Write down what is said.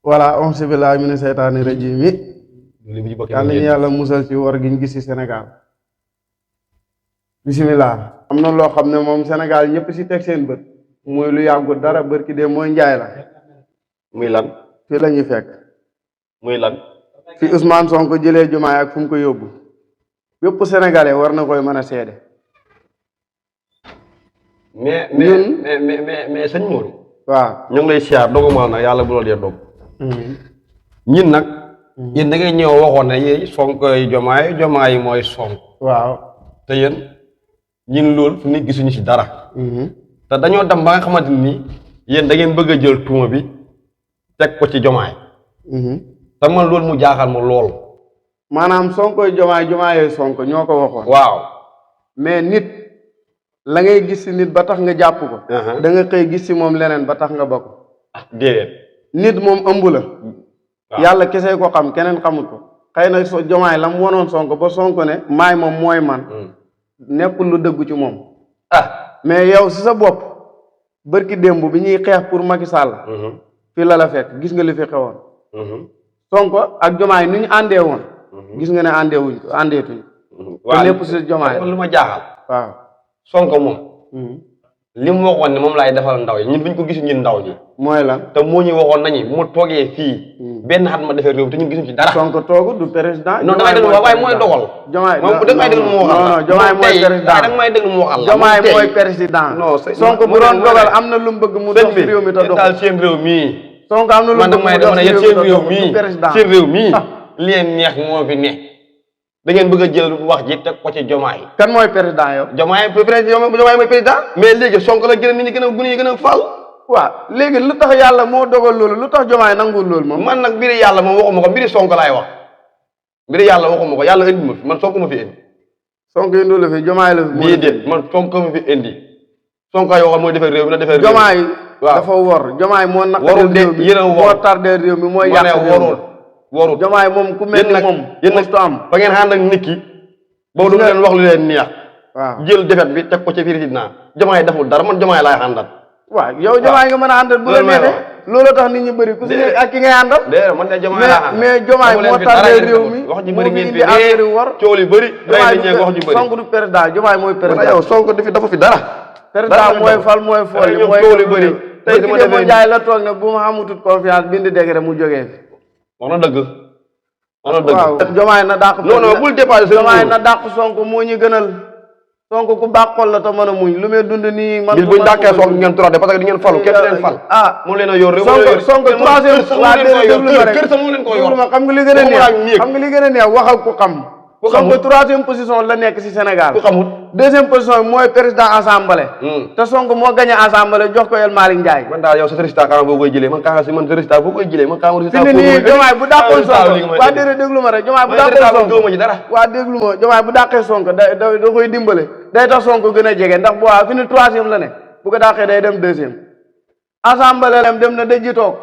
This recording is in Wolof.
voilà auzu billaahi mina seytaani rajiim yàlla ñu yàlla musal ci wor gi ñu gis ci Sénégal bisimilah. am na loo xam ne moom Sénégal ñëpp ci teg seen bët muy lu yàggul dara bërki de mooy njaay la. muy lan. fii la ñuy fekk. muy lan. fi Ousmane Sonko jëlee Diomaye ak fu mu ko yóbbu bépp sénégalais war na koy mën a seede. mais sëñ Modou. waaw ñu ngi lay siyaar dogu ma nag yàlla bu loolu dee dog. ñin nag. yéen da ngay ñëw waxoon ne yéen Sonko yi Diomaye Diomaye yi mooy Sonko. waaw te yéen ñin loolu fu nit gisuñu ci dara. te dañoo dem ba nga xamante ni yéen da ngeen bëgg a jël tuuma bi teg ko ci Diomaye. te man loolu mu jaaxal ma lool. maanaam Sonko yi Diomaye Sonko ñoo ko waxoon. waaw mais nit la ngay gis ci nit ba tax nga jàpp ko. da nga xëy gis ci moom leneen ba tax nga ba ko. déedéet. nit moom ëmb la. yàlla kese ko xam keneen xamut ko. xëy na Diomaye la mu wonoon Sonko ba Sonko ne maay moom mooy man. nekkul lu dëggu ci moom. mais yow ci sa bopp bërki démb bi ñuy xeex pour Macky Sall. fii la fekk gis nga li fi xewoon. Sonko ak Diomaye ni ñu àndee woon. gis nga ne àndeewuñ ko àndeetuñ. te lépp ci Diomaye lu ma jaaxal. waaw Sonko moom. li mu waxoon ne moom laay defal ndaw yi ñun buñ ko gisu ñun ndaw ñi. mooy lan te moo ñu waxoon nañu mu toogee fii. benn at ma defee réew te ñun gisuñ ci dara. Sonko toogu du président. non damay déglu waaye mooy dogal. Diomaye moom da ngay déglu mu waxal. non Diomaye mooy président da may déglu mu waxal. Diomaye mooy président. non Sonko bu doon dogal am na lu mu bëgg mu dox ci réew mi te dox. daal seen réew mii. Sonko am na lu mu bëgg mu dox ci réew mi te dox seen réew mii li leen neex moo fi ne. da ngeen bëgg a jël wax ji teg ko ci Diomaye. kan mooy président yow. Diomaye mooy président. mais léegi Sonko la gën a nit ñi gën a gune yi gën a fal. waaw léegi lu tax yàlla moo dogal loolu lu tax Diomaye nanguwul loolu moom. man nag mbiri yàlla moom waxuma ko mbiri Sonko laay wax. mbiri yàlla waxuma ko yàlla indi ma fi man Sonko ma fi indi. Sonko indi la fi Diomaye la fi. déedéet man Sonko ma fi indi. Sonko yoo xam mooy defar réew mi la defar réew mi. Diomaye dafa wor Diomaye moo naqaree réew mi moo tardé réew mi mooy yàq réew mi. warul Diomaye moom ku mel ni moom mostu am ba ngeen ànd ak nit ki boobu du leen wax lu leen neex. waaw jël defet bi teg ko ci président Diomaye deful dara man Diomaye laay àndal. waaw yow Diomaye nga mën a àndal bu la neexee loolu tax nit ñi bëri ku si nekk ak ki ngay àndal. déedéet man de Diomaye laa àndal mais Diomaye moo tardé réew mi wax ji bëri ngeen fi affaire yi war coow li bëri wax ju bëri Sonko du président Diomaye mooy président. yow Sonko dafa fi dara. président mooy fal mooy folli mooy coow li bëri tey dama defee jaay la toog ne bu ma amatut confiance bind décret mu jógee fi. wax na dëgg. waaw Diomaye na dàq. non bul dépassé Diomaye na dàq Sonko moo ñu gënal. Sonko ku baax xol la te mën a muñ lu muy dund nii. man buñ dàqee Sonko ngeen turaate parce que di ngeen falu kenn leen fal. mu leen a yor réew. Sonko troisième waa déglu ma rek kër sax mu leen ko yor. xam nga li gën a neex xam nga li gën a neex waxal ku xam. Sonko troisième position la nekk ci Sénégal. ku xamul deuxième position mooy président assemblée. te Sonko moo gagné assemblée jox ko El Malick Ndiaye. man daal yow sa résultat kaama boo koy jëlee man kaama si man sa résultat boo koy jëlee man kaama résultat. fi mu ne nii Diomaye bu dàqoon Sonko waa déedéet déglu ma rek Diomaye bu dàqoon Sonko waa déglu ma Diomaye bu dàqee Sonko da koy dimbale day tax Sonko gën a jege ndax bu waa fi ne troisième la ne bu ko dàqee day dem deuxième assemblée dem na dëjji toog